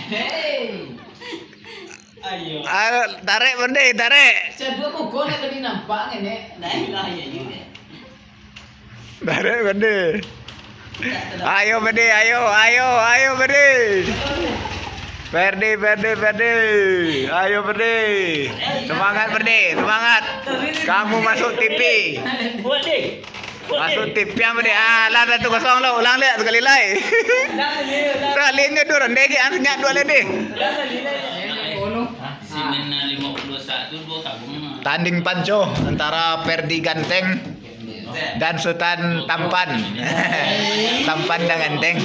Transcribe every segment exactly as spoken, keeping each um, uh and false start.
Hei. Ayo. Ayo, tarik, Ferdi, tarik. Cak duo muko nak tadi nampak ngene. Nah, lah, ya, ya. Tarik, Ferdi. Ayo, Ferdi, ayo, ayo, ayo, Ferdi. Ferdi, Ferdi, Ferdi. Ayo, Ferdi. Semangat, Ferdi, semangat. Kamu masuk T V. Buat deh. Masuk T V yang Ferdi. Ah, lah satu kosong lo. Ulang lihat sekali lai. Ulang, ulang. Sekali ni tu rendeh ke, ah, senyap dua lagi. Ulang, ulang. Sini na lima puluh satu, dua kabung. Tanding panco antara Ferdi Ganteng dan Sutan Tampan. Tampan dan Ganteng.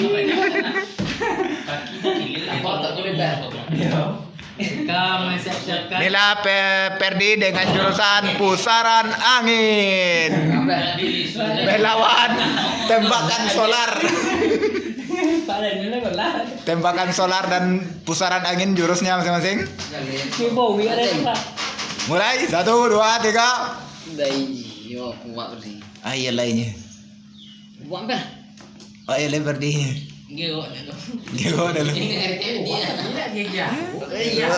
Inilah Pe-, Ferdi dengan jurusan pusaran angin. Melawan tembakan solar. Tembakan solar dan pusaran angin jurusnya masing-masing. Mulai, satu, dua, tiga. Dah iyo, kuat ni. Ah, iyo lah ini. Kuat dah. Oh, iyo lah, Ferdi. Gelo dah tu. Gelo dah lu. Ini kan R T M dia. Gila, gila. Iya.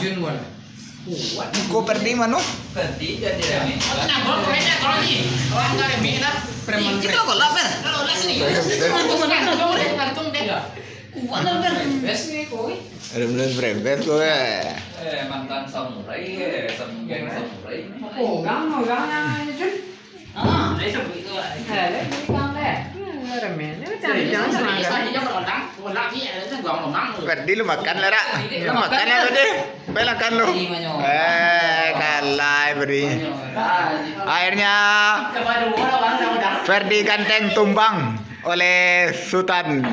Jun wan. Kuat. Ko Ferdi mano? Ferdi jadi rame. Aku nak bawa pemainnya, tolong ni. Orang nggak rame lah. Preman. Kita kok lah, Fer. Kalau lah sini. Teman-teman, teman-teman, teman-teman. Kuat lah, Fer. Best ni, koi. Ada bener brand ko, eh. Eh, mantan samurai, eh, sam-, geng samurai. Oh, gang, gang yang Jun. Ah, dari sabu itu lah. Eh, dari gang deh. Eh, ramen. Ini macam, jadi, jangan sama, sama, kan? Sama, sama, orang, orang ni, eh, itu gang orang. Ferdi, lu makan lah, Rak. Lu makan lah, Ferdi. Baiklah, kan lu. Ini, Manyo. Eh, kalah, Ferdi. Manyo. Akhirnya, Ferdi Ganteng tumbang oleh Sutan.